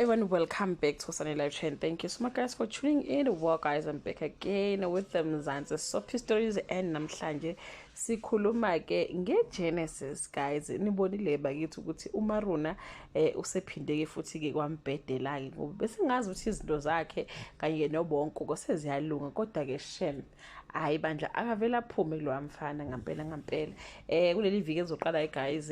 Everyone, welcome back to Sunny Live Chain. Thank you so much, guys, for tuning in. Well, guys, I'm back again with the Mzansi Soapy Stories, and namhlanje sikhuluma ke ngeGenesis, guys. Nibonile bakithi ukuthi uMaruna usephinde ke futhi ke kwambhedela ke, ngoba besingazi ukuthi izinto zakhe kanye noBonko koseziyalunga, kodwa ke shem, hayi bandla, akavela aphume kulowa mfana ngampela ngampela. Kuleli viki ezoqala, guys,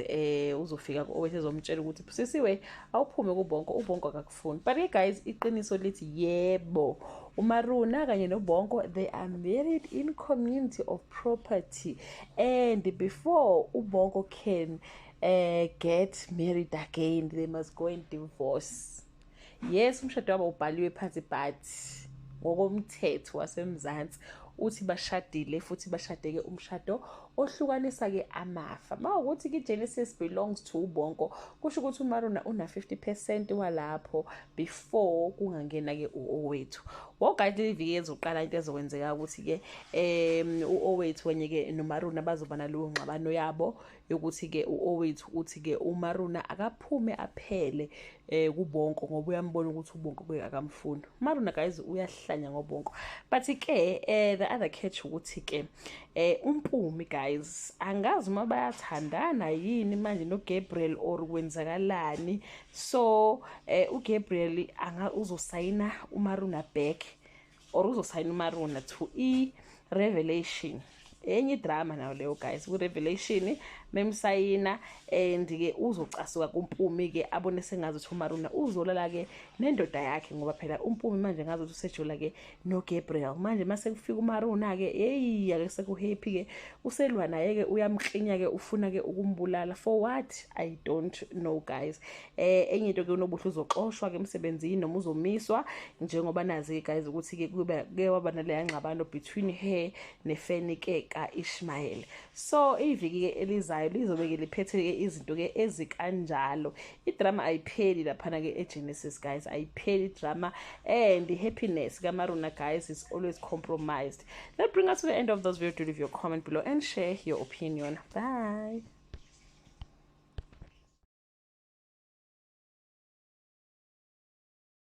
uzofika owethu ezomtshela ukuthi, "Sisiwe, awuphume kuBonko, uBonko akakufuni." But ke guys, iqiniso lithi yebo, uMaruna kanye noBonko, they are married in community of property, and before uBonko can get married again, they must go and divorce. Yes, umshado wabo ubhaliwe phansi, but ngokomthetho waseMzansi uthi bashadile futhi bashadeke umshado ohlukanisa-ke amafa. Ma ukuthi i-Genesis belongs to uBonko, kusho ukuthi uMaruna una-50% walapho before kungangena-ke u-Owethu. Wogathi leli viki ezoqala, into ezokwenzeka ukuthi-ke u-Owethu kanye-ke noMaruna bazoba naleyo ngxabano yabo yokuthi-ke u-Owethu uthi-ke uMaruna akaphume aphele kuBonko, ngoba uyambona ukuthi uBonko ke akamfuni. Maruna, guys, uyahlanya ngoBonko. But ke the other catch ukuthi ke uMpumi, guys, angazi uma bayathandana yini manje noGabriel or kwenzakalani. So uGabriel anga uzosayina uMaruna back or uzosayina uMaruna to i-Revelation, enye idrama nayo leyo, guys. Ku-Revelation memsayina, and-ke uzocasuka kuMpumi-ke, abone sengazi ukuthi uMaruna uzolala-ke nendoda yakhe, ngoba phela uMpumi manje ngazi ukuthi usejola-ke noGabriel. Manje mase kufika uMaruna-ke, yeyi, ake seku-happy-ke, uselwa naye-ke, uyamklinya-ke, ufuna-ke ukumbulala. For what, I don't know, guys. Enye into-ke, uNobuhle uzoxoshwa-ke emsebenzini noma uzomiswa, njengoba nazi-ke, guys, ukuthi-ke kuke waba naleya ngxabano between her nefeni-ke ka-Ishmael. So iviki-ke elizayo lizobe-ke liphethe-ke izinto-ke ezikanjalo. Idrama ayipheli laphana-ke eGenesis, guys, ayipheli idrama, and the happiness kaMaruna, guys, is always compromised. That bring us to the end of this video. Do leave your comment below and share your opinion. Bye.